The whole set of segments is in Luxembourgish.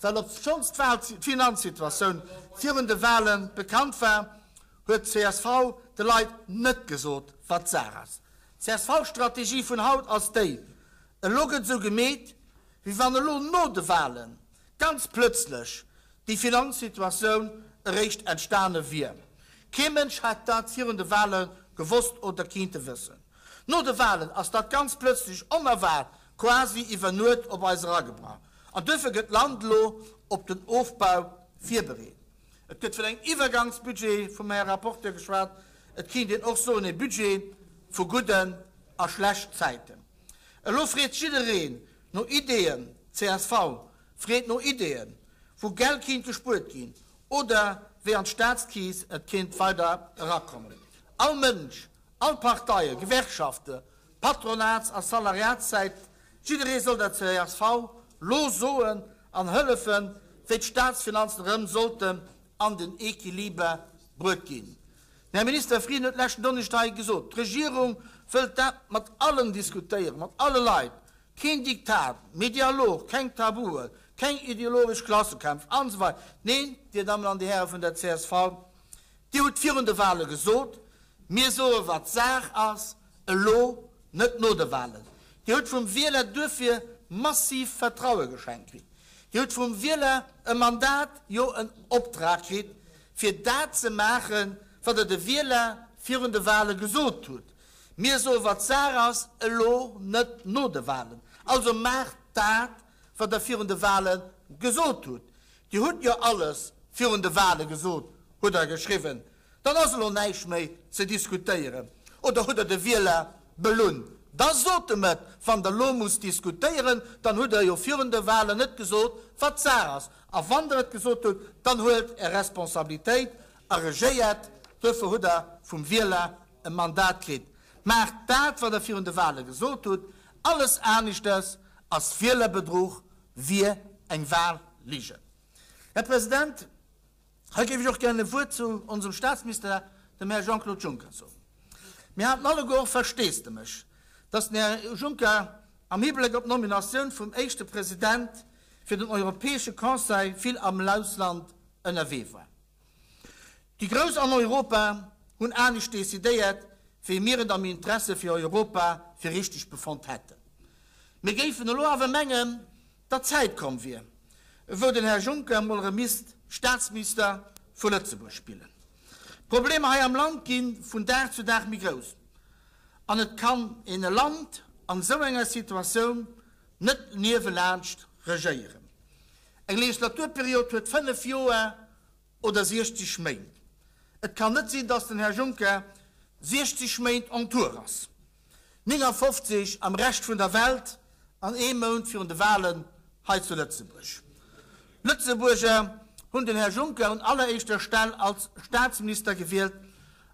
Well obschonns d'Finanzsituatioun virun de Wahle bekannt war, huet d'CSV de Leit net gesot, wat d'Saach ass. D'CSV-Strategie vun haut ass déi, Elo gëtt esou gemeet, wéi wann elo no de Wahlen ganz plëtzlech déi Finanzsituatioun eréischt entstane wier. Kee Mënsch hätt dat virun de Wahle gewosst oder kinnte wëssen. No de Wahlen ass dat ganz plëtzlech onerwaart, quasi iwwer Nuet op eis eragebrach. An duerfir gëtt d'Land elo op den Ofbau virbereet. Et gëtt vun engem Iwwergangsbudget vum Här Rapporteur geschwat. Et kinnt een och soen e Budget vu gudden a schlecht Zäiten. Elo freet jiddereen no Ideeën, csv freet no Ideeën, wou Geld kinnt gespuert ginn oder wéi an d'Staatskeess et kinnt weider erakommen. All Mënsch, all Parteien, Gewerkschaften, Patronats a Salariatssäit, jidderee soll der csv lo soen an hëllefen, wéi d'Staatsfinanzen erëm sollten an den Equiliber bruet ginn. Den Här Minister Frieden huet leschten Donneschd hei gesot, d'Regierung wëllt dat mat allen diskutéieren, mat alle Leit, keen Diktat, mee Dialog, keng Tabuen, keng ideologesch Klassekämpf an esou weider. Neen, Dir Dammen an Dir Häre vun der csv, Dir hutt virun de Wahle gesot, mir soe wat Saach ass, elo, net no de Wahlen. Dir hutt vum Wieler duerfir massiv Vertraue geschenkt kritt. Dir hutt vum Wieler e Mandat, jo en Optrag kritt, fir dat ze maachen, wat Der de Wieler virun de Wahle gesot hutt. Mir soe wat Saach ass, elo, net no de Wahlen. Also maacht dat, wat Der virun de Wahle gesot hutt. Dir hutt jo alles virun de Wahle gesot, hutt Der geschriwwen. Dann ass elo näischt méi ze diskutéieren. Oder hutt Der de Wieler belunn? Da sot em et, wann Der elo musst diskutéieren, dann hutt Der jo virun de Wahlen net gesot, wat d'Saach ass. A wann Der et gesot hutt, dann huelt Är Responsabilitéit a regéiert. Duerfir hutt Der vum Wieler e Mandat kritt. Maacht dat, wat Der virun de Wahle gesot hutt. Alles aneschters ass Wielerbedruch, wier eng Wahlligen. Här President, hei géif ech och gären e Wuert zu onsem Statsminister, dem Här Jean-Claude Juncker, soen. Mir haten alleguer och Versteesdemech, dass den Här Juncker am Hibléck op d'Nominatioun vum éischte President fir den Europäesche Conseil vill am Ausland ënnerwee war. Déi Grouss an Europa hunn anescht decidéiert, wéi mir et am Interesse fir Europa fir richteg befonnt hätten. Mir géifen elo awer mengen, datt d'Zäit komm wier, wou den Här Juncker emol erëm misst Staatsminister vu Lëtzebuerg spillen. D'Problemer hei am Land gi vun Dag zu Dag méi grouss an et kann een e Land an esou enger Situatioun net niewelaanscht regéieren. Eng Legislaturperiod huet 5 Joer oder 60 Méint. Et kann net sinn, datt den Här Juncker 60 Méint on tour ass, 59 am Rescht vun der Welt an ee Mount virun de Wahlen hei zu Lëtzebuerg. D'Lëtzebuerger hunn den Här Juncker un alleréischter Stell als Staatsminister gewielt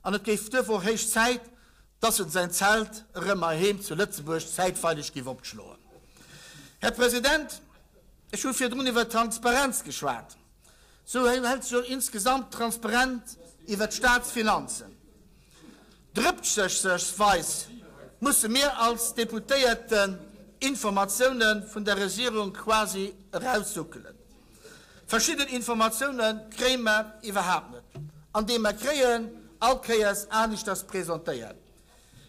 an et géif duerfir och héich Zäit, dass en säin Zelt erëm heiheem zu Lëtzebuerg zäitweileg géif opschloen. Här President, ech hu virdrun iwwer Transparenz geschwat. Sou hält sech och insgesamt transparent iwwer d'Staatsfinanzen. Drëpschsechsweis musse mir als Deputéierten Informatioune vun der Regierung quasi eraussuckelen. Verschidden Informatioune kréie mer iwwerhaapt net, an déi mer kréien, all Kéiers aneschters presentéiert.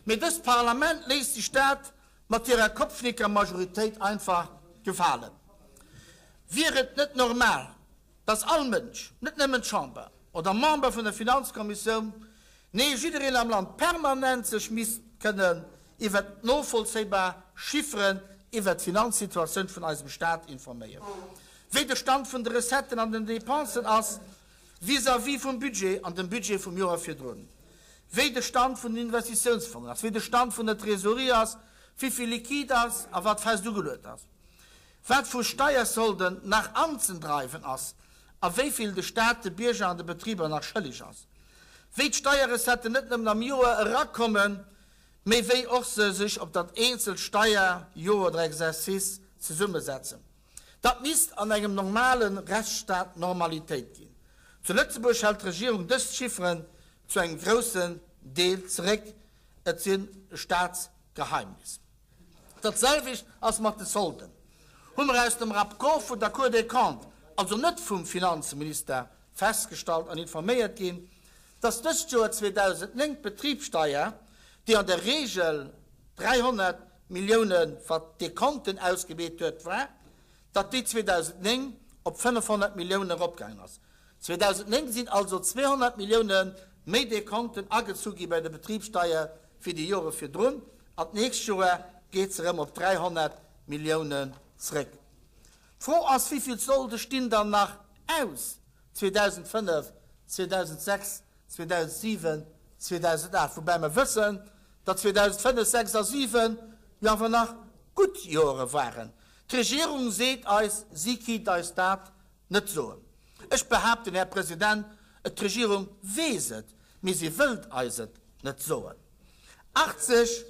Mee dëst Parlament léisst sech dat mat hirer Kopfnickermajoritéit einfach gefalen. Wier et net normal, dass all Mënsch, net nëmmen d'Chamber oder Member vun der Finanzkommissioun, nee jiddereen am Land permanent sech misst kënnen iwwert novollzéibar Chifferen iwwert d'Finanzsituatioun vun eisem Staat informéieren, wéi de Stand vun de Recetten an den Dépensen ass vis-à-vis vum Budget an dem Budget vum Joer virdrun, wéi de Stand vun den Investitiounsfongen ass, wéi de Stand vun der Trésorerie ass, wivill liquide ass a wat fest ugeluet ass, wat vu Steiersolden nach anzendreiwen ass a wéi vill de Staat de Bierger an de Betriber nach schëlleg ass, wéi d'Steierrecetten net nëmmen am Joer erakommen, mee wéi och se sech op dat eenzelt Steierjoer oder Exercice zesummesetzen. Dat misst an engem normale Rechtsstaat Normalitéit ginn. Zu Lëtzebuerg hält d'Regierung dës Chifferen zu engem groussen Deel zeréck, et sinn e Staatsgeheimnis. Dat selwecht ass mat de Solden. Hu mer aus dem Rapport vun der Cour des Comptes. also net vum Finanzminister, festgestallt an informéiert ginn, dass dëst Joer 2009 d'Betribssteier, déi an der Regel 300 Milliounen, wat d'Dekonten ausgemeet huet, war, datt déi 2009 op 500 Milliounen eropgaangen ass. 2009 sinn also 200 Millioune méi Dekonten agezu gi bei der Betribssteier wéi déi Jore virdrun, an d'nächst Joer geet se erëm op 300 Milliounen zréck. D'Fro ass, Wéi vill Solde stinn dann nach aus 2005, 2006, 2007, 2008? Woubäi mer wëssen, datt 2005, 6 a 7 jo awer nach gutt Jore waren. D'Regierung seet eis, si kinnt eis dat net soen. Ech behaapten, Här President, et d'Regierung weess et, mee si wëllt eis et net soen. 80,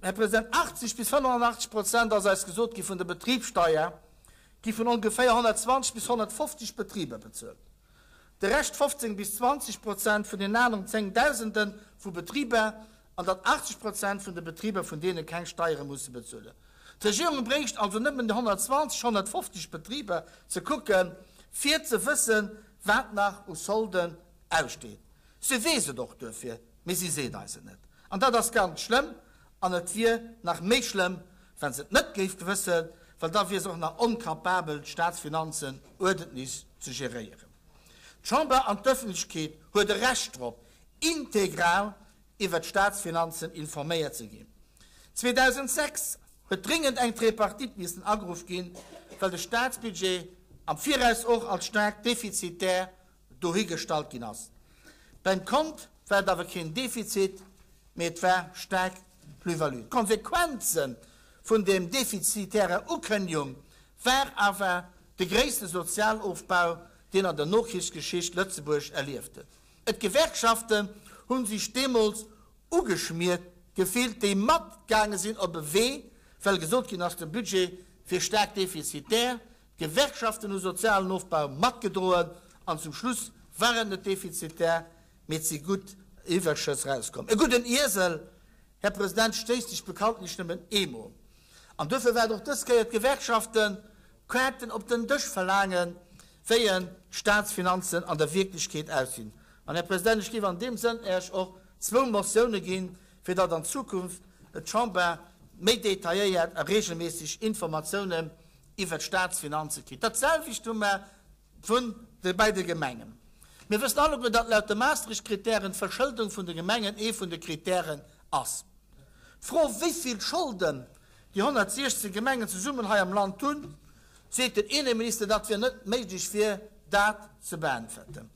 Här President, 80 bis 85 Prozent, ass eis gesot gi vun der Betribssteier, gi vun ongeféier 120 bis 150 Betriber bezuelt. De Rescht, 15 bis 20 Prozent, vun den aneren Zéngdausende vu Betriber, an datt 80 Prozent vun de Betriber vun deene keng Steiere musse bezuelen. D'Regierung bréicht also nëmmen déi 120, 150 Betriber ze kucken, fir ze wëssen, wat nach u Solden aussteet. Si weess et och duerfir, mee si seet eis et net. An dat ass ganz schlëmm. An et wier nach méi schlëmm, wa se et net géif wëssen, well da wier se och nach onkapabel, d'Staatsfinanzen uerdentlech ze geréieren. D'Chamber an d'Ëffentlechkeet huet e Recht drop, integral iwwert d'Staatsfinanzen informéiert ze ginn. 2006 huet dringend eng Tripartite missen ageruff ginn, well de Staatsbudget am Viraus och als staark defizitär dohigestallt ginn ass. Beim Kont war et awer keen Defizit, mee et war staark Plus-value. D'Konsequenze vun deem defizitärer Ukënnegung war awer de gréisste Sozialofbau, deen an der Nokrichsgeschicht Lëtzebuerg erlieft huet. Et Gewerkschaften hu sech deemools ugeschmiert gefillt, déi matgaange sinn op e Wee, well gesot ginn ass, de Budget wier staark defizitär. D'Gewerkschaften hu sozialen Ofbau matgedroen an zum Schluss war et net defizitär, mee et si gutt Iwwerschëss erauskomm. E gudden Iesel, Här President, stéisst sech bekanntlech nëmmen eemol. An duerfir waert och dës Kéier d'Gewerkschaften d'Kaarten op den Dësch verlaangen, wéi en d'Staatsfinanzen an der Wierklechkeet aussinn. An, Här President, ech géif an deem Sënn Äech och zwou Motioune ginn, fir datt an Zukunft d'Chamber méi detailléiert a regelméisseg Informatiounen iwwert d'Staatsfinanze kritt. Dat selwecht hu mer vun de bei de Gemengen. Mir wëssen alleguer, datt laut de Maastricht-Kritären d'Verschëldung vun de Gemengen ee vun de Kritären ass. D'Fro, wéi vill Scholden déi 116 Gemengen zesummen hei am Land hunn, seet den Inneminister, dat wier net méiglech fir dat ze beäntwerten.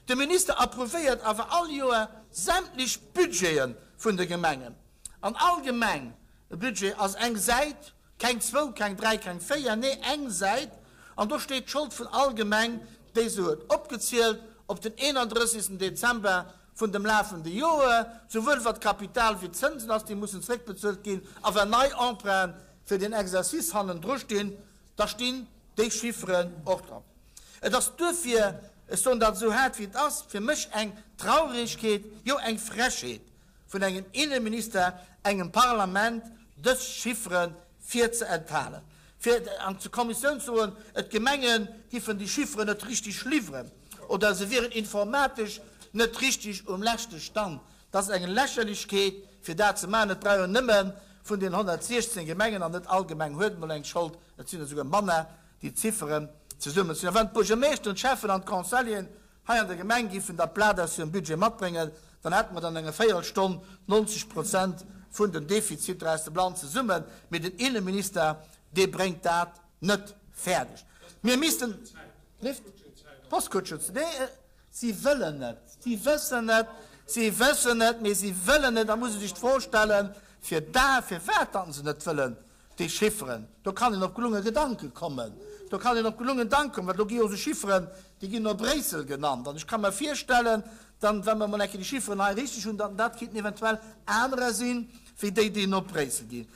De Minister approuvéiert awer all Joer sämtlech Budgete vun de Gemengen. An all Gemeng e Budget ass eng Säit, Keng zwou, keng dräi, keng véier, nee eng Säit, an do steet d'Schold vun all Gemeng, déi se huet, opgezielt op den 31. Dezember vun dem lafende Joer, souwuel wat d'Kapital wéi d'Zënsen ass, déi mussen zréckbezuelt ginn, a wa nei Emprunten fir den Exercice hannendru stinn, da stinn déi Chifferen och dran. Et ass duerfir, ech soen dat esou haart wéi et ass, fir mech eng Trauregkeet, jo eng Frechheet, vun engem Inneminister engem Parlament dës Chiffere virzeenthalen, fir an zur Kommissioun ze soen, et d'Gemenge giffen déi Chifferen net richtig liwweren oder se wieren informatesch net richtig um leschte Stand. Dat ass eng Lächerlechkeet, fir dat ze maachen. Et brauch een nëmme vun den 116 Gemengen, an net all Gemeng huet emol eng Schold, et sinn esouguer manner, déi Zifferen zesummen ze hunn. A wann d'Buergermeeschteren, d'Schäffen an d'Conseilleren hei an der Gemeng giffen dat Blat aus hirem Budget matbréngen, dann hätte mer dann enger Véierelstonn 90 Prozent vun den Defiziter aus dem Land zesummen. Mee den Inneminister, dee bréngt dat net fäerdeg. Mir missten. D'Postkutschen, nee, si wëllen net, si wëssen et, si wëssen et, mee si wëllen net. Da muss ee sech d'Fro stellen, fir da, firwat datt se net wëllen. Déi Chifferen, do kann een op gelunge Gedanke kommen, do kann een op gelungen Danke kommen, well do gi jo esou Chifferen, déi ginn no Bréissel genannt. An ech ka mer virstellen, dann, wa mer emol eng Kéier déi Chifferen hei richteg hunn, datt dat kéinten eventuell anerer sinn, wéi déi, déi no Bréissel ginn.